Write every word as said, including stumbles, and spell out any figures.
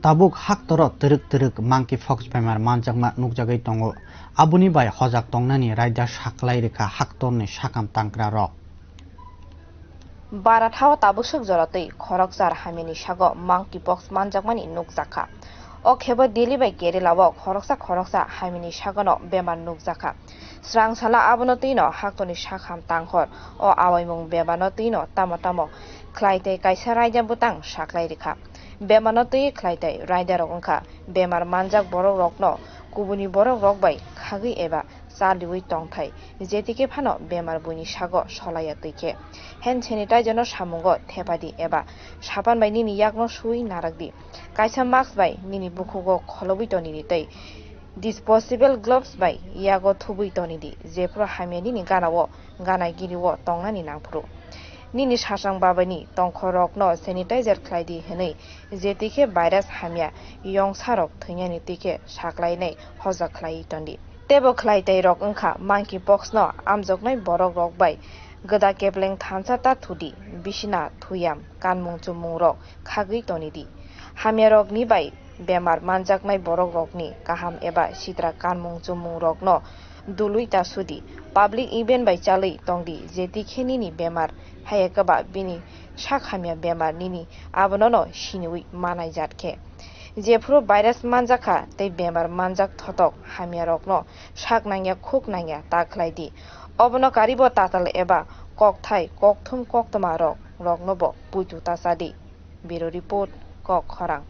Tabuk haktoro twrwk twrwk monkeypox bemar manjakma nukjagwi tongo. Aboni bai hojak tongnani raida saklai rikha haktorni sakam tangkrarok. Barathao tabuk swk jora twi khoroksa hamyani sago monkeypox manjakmani nukjakha. O khebo Delhi bai Kerala o khoroksa khoroksa hamyani sagono bemar nukjakha. Srang sala abono twino haktorni sakam tangkhor o awaimung bemarno twino tamo tamo khlai tei kaisa raida bwtang saklai rikha. Bemarno twi khlai tei raidarok wngkha bemar manjak borok rokno kubuni borok rok bai khagwi eba chaliwi tongthai, jetikhe phano bemar buini sago solaiya twi khe. Hand sanitizer no samungo thepadi eba sapan bai nini yakno sui narakdi. Kaisa mask bai nini bukhugo kholobwi tonidi tei disposable gloves bai yago thubwi tonidi, jephru hamya nini ganao gana giri o tongnani nangphuru. Nini sasang babaini tongkhorokno sanitizer khlaidi hwnwi, jetikhe virus hamya yongsarok thwinani twi khe saklainai hojak khlaiwi tondi. Teibo khlai tei rok wngkha monkeypox no amjoknai borok rok bai gwda kepleng thansa ta thudi, bisina thuyam kanmung chumung rok khagwi tonidi. Hamya rokni bai bemar manjaknai borok rokni kaham eba sitra kanmung chumung rokno dului ta sudi, public event bai chalwi tongdi, jetikhe nini bemar haya kwba bini sak hamya bemar nini abonono siniwi manai jat khe. Jephru virus manjakha tei bemar manjak thotok hamya rokno sak nangya khuk nangya ta khlai di. Obono karibo tatal eba kokthai kokthum koktwma rok roknobo puitu ta cha di. Bureau Report, Kok Khorang.